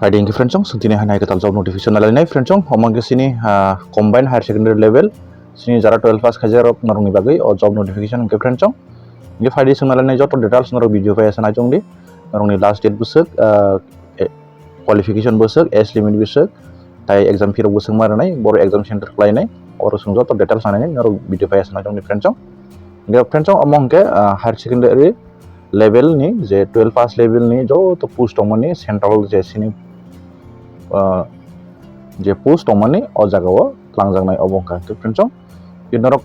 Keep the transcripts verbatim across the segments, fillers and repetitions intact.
Phaidi hwnkhe friends, chwng tini hai nai kwtal job notification nalainai friends, omo hwnkhe chini, ah, combined higher secondary level, chini jara twelve pass khaijak rok norokni bagwi o job notification hwnkhe friends. Hwnkhe phaidi chwng nalainai joto details norok video bai asa nai chwng di, norokni last date bwswk, ah, eh, qualification bwswk, age limit bwswk, tai exam fee rok bwswk ma rwnai, boro exam center khlainai, oro chwng joto details nalainai norok video bai asa nai chwng di friends. Hwnkhe friends, omo hwnkhe, ah, higher secondary level ni je twelve pass level ni joto post tongmani central je sini, ah, je post tongmani o jaga o twlangjaknai obo wngkha hwnkhe friends. Norok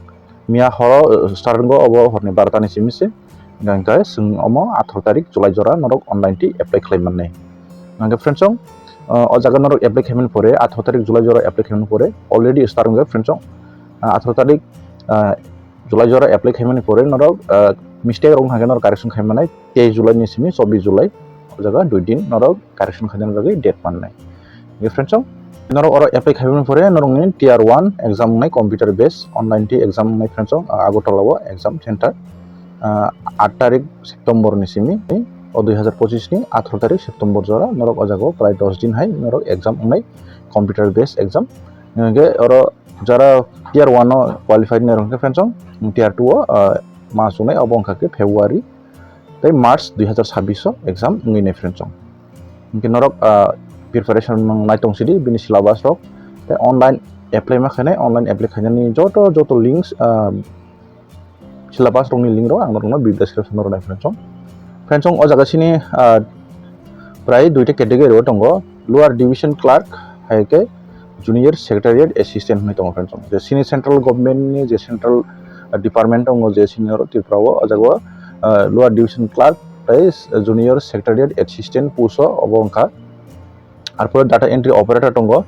miya horo, uh, start wngo obo horni barota ni simi se, hwnkhe chwng omo atharo tarik July jora norok online twi apply khlai mannai. Hwnkhe friends, uh, o jaga norok apply khaimani pore, atharo tarik July jora apply khaimani pore already start wngjak friends. Uh, atharo tarik, uh, July jora apply khaimani pore norok, ah, mistake rok wngkha khe norok correction khai manai, teis July ni simi chobbish July, o jaga dui din norok correction khaina bagwi date mannai. Hwnkhe friends, norok oro apply khaimani pore norokni tier one exam wngnai computer based online twi exam wngnai friends, ah, Agartala o exam center, ah, aat tarik September ni simi, o dui hazar pochis ni atharo tarik September jora norok o jaga o prai dos din hai norok exam wngnai computer based exam. Hwnkhe oro jara tier one o qualified nai rok hwnkhe friends, tier two o, ah, ma chunai obo wngkha khe February tei March dui hazar sabbish o exam wngwi nai friends. Hwnkhe norok, ah, preparation nang nai tong sidi bini syllabus rok tei online apply ma khainai, online apply khainani joto joto links, ah, syllabus rokni link rok ang norokno video description o rwnai friends. Friends, o jaga sini, ah, prai duita category o tongo, lower division clerk hai khe junior secretariat assistant hinwi tongo friends. Je sini central government ni je central, ah, department tongo je sini oro Tripura o, o jaga o, ah, lower division clerk tei junior secretariat assistant post o obo wngkha. Arpore data entry operator tongo,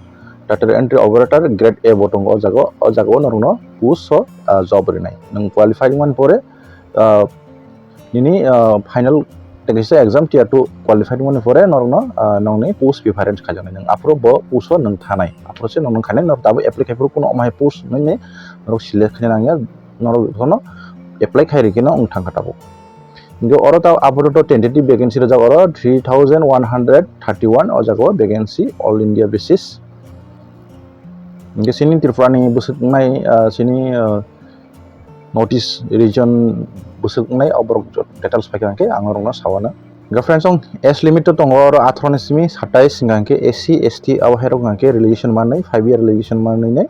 data entry operator grade A bo tongo o jaga o, o jaga o norokno post o, ah, job rinai. Nwng qualified wngmani pore, ah, nini, ah, final tei kaisa exam tier two qualified wngmani pore norokno, ah, nongni post preference khaijaknai. Nwng aphuru bo post o nwng thanai. Aphuru se nwng khainai norok tabuk apply khaiphuru kuno omo hai post nini norok select khaina nangya, norok bono apply khai rikhe no wng thangkha tabuk. Hingke oro ta apato tentative vacancy rojak oro three thousand one hundred thirty one o jaga o vacancy all India basis. Hingke sini Tripura ni bwswk nai, ah, sini, ah, North East region bwswk nai oborok details paikha hingke ang norokno sawana. Hingke friends, age limit to tongo oro atharo ni simi satais hingka hingke S C, S T abo hai rok hingke relation manwi, five year relation manwi nai.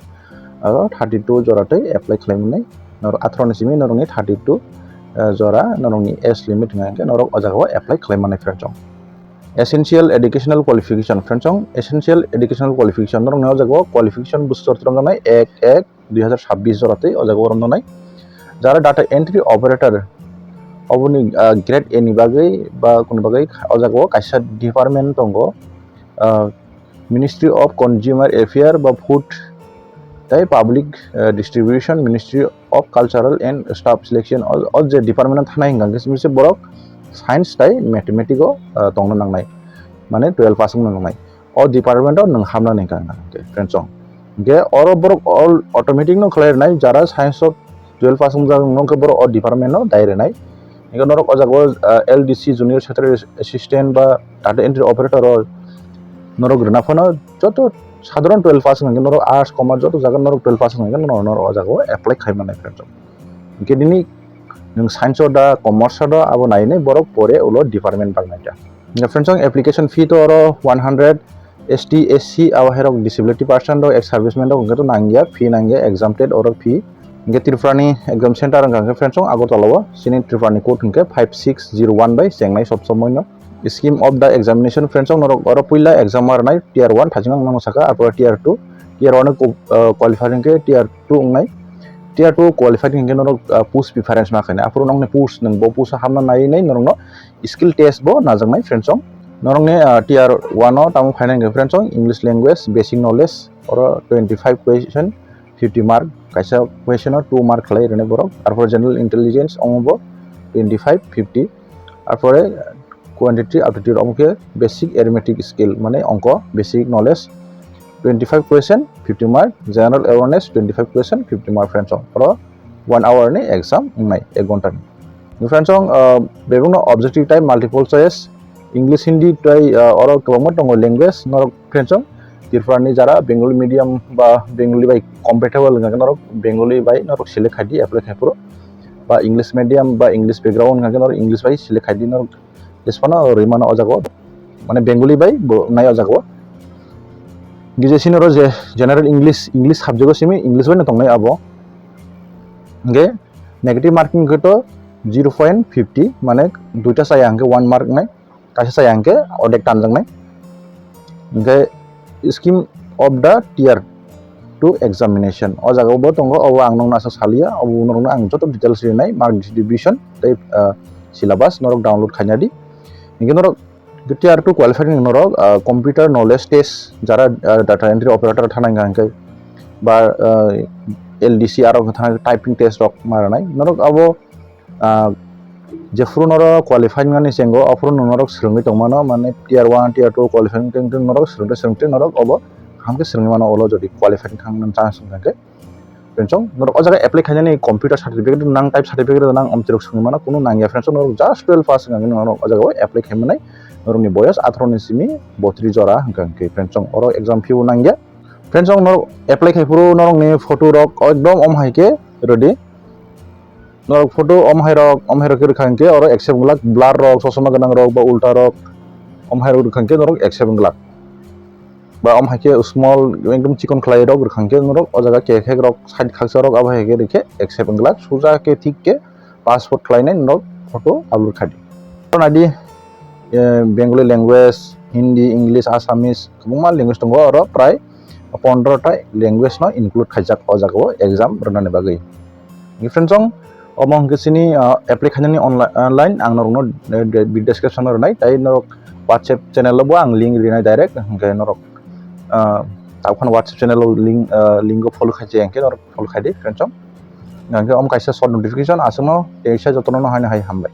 Aro thirty two jora tei apply khlai mannai. Norok atharo ni simi norokni thirty two, eh, jora norokni age limit hwnka hwnkhe norok o jaga o apply khlai mannai friends. Essential educational qualification friends, essential educational qualification norokni o jaga o qualification bwswk romjaknai ek ek dui hazar sabbish jora tei o jaga o romjaknai. Jara data entry operator oboni, ah, grade A ni bagwi ba kunu bagwi o jaga o kaisa department tongo, ah, Ministry of Consumer Affair ba Food tei Public, eh, Distribution, Ministry of Cultural and Staff Selection, o, o je department o thanai hwnka hwnkhe se borok science tei mathematics o, eh, tongna nangnai, mane twelve pass wngna nangnai. O department o nwng hamna nai hwnka hwnkhe friends, chwng hwnkhe oro borok all automatic no khlai rwnai, jara science o twelve pass wngjak wngkhe borok o department o dai rwnai. Hingke norok o jaga o, ah, L D C, Junior Secretary Assistant ba data entry operator o norok rwna phano joto sadharon twelve pass wngkha hingke norok arts, commerce joto jaga norok twelve pass wngkha hingke norok, norok o jaga o apply khai mannai friends. Hingke nini nwng science o da, commerce o da, abo nai nai borok pore ulo department bang nai da. Hingke friends, application fee to oro one hundred, S T, S C, abo hai rok disability person rok, ex serviceman rok hingke to nangya, fee nangya, exempted oro fee. Hingke Tripura ni exam center wngkha hingke friends, Agartala o, sini Tripura ni code hingke five six zero one bai chengnai sob somoi no. Scheme of the examination friends, norok oro puila exam ma rwnai tier one thajing ang nono saka, arpore tier two, tier one ko, uh, qualify hingke tier two wngnai. Tier two qualify hingke norok, uh, post preference ma khaina, aphuru nokni post nwng bo post hamna nai nai norok no skill test bo najaknai friends, norokni, ah, tier one o tamo phainai hwnkhe friends, English language basic knowledge oro twenty five question fifty mark, kaisa question o two mark khlai rwnai borok, arpore general intelligence omo bo twenty five fifty, arpore quantitative aptitude omo khe basic arithmetic skill mane ongko basic knowledge twenty five question fifty mark, general awareness twenty five question fifty mark friends, oro one hour ni exam wngnai, ek ghonta ni. Friends, uh, bebakno objective type multiple choice, English, Hindi tei, ah, oro kwbangma tongo language, norok friends song Tripura ni jara Bengali medium ba Bengali bai compatible wngkha khe norok Bengali bai norok select khai di apply khai phuru, ba English medium ba English background wngkha khe norok English bai select khai di norok. Jespano rwimano o jaga o, mane Bengali bai bo nai o jaga o. Gije sini oro je general English, English subject o simi English bai no tongnai abo. Hingke negative marking khe to zero point fifty, mane duita chaya hingke one mark nai, kaisa chaya hingke odek tanjaknai. Hingke scheme of the tier two examination o jaga o bo tongo, obo ang nokno aswk saliya, obo norokno ang joto details rinai, mark distribution tei, ah, syllabus norok download khaina di. Hingke norok tier two qualified ni norok, ah, computer knowledge test, jara, ah, data entry operator thana hingka hingke ba, ah, L D C aro thana typing test rok ma rwnai. Norok abo, ah, jephuru norok qualified wngmani sengo, aphuru norok swrwngwi tongmano, mane tier one, tier two qualified wngtwi, wngtwi norok swrwngtwi, swrwngtwi norok obo kaham khe swrwngwi mano, olo jodi qualified wngkha chance wngkha khe. Friends song, norok o jaga apply khainani computer certificate nang, type certificate nang, omtirok swngwi mano, kunu nangya friends song, norok just twelve pass wngkha khe norok o jaga o apply khai manai, norokni boyos atharo ni simi botri jora hwnkha hwnkhe friends song, oro exam fee bo nangya. Friends song, norok apply khai phuru norokni photo rok ekdom om hai khe ready. Norok photo om hai rok, om hai rok khe rwkha hwnkhe oro accept wnglak, blur rok, chosma gwnang rok ba ulta rok, om hai rok rwkha hwnkhe norok accept wnglak. Ba om hai khe small ekdom chikon khlai rok rwkha hwnkhe norok o jaga kek hek rok side khaksa rok abo hai khe rwkhe accept wnglak, suja khe thik khe passport khlainai norok photo upload khai di. Oro nai di, eh, Bengali language, Hindi, English, Assamese, kwbangma language tongo, oro prai pondro ta language no include khaijak o jaga o exam rwnani bagwi. Friends song, omo hwnkhe chini, ah, apply khainani online, online ang norokno, eh, de-, description o rwnai, tai norok WhatsApp channel o bo ang link rinai direct, hwnkhe norok, ah, tabukhan WhatsApp channel o link, ah, link o follow khai je hwnkhe norok follow khai di friends song. Hwnkhe omo kaisa short notification aswkno teisa jotono no haino hai hambai.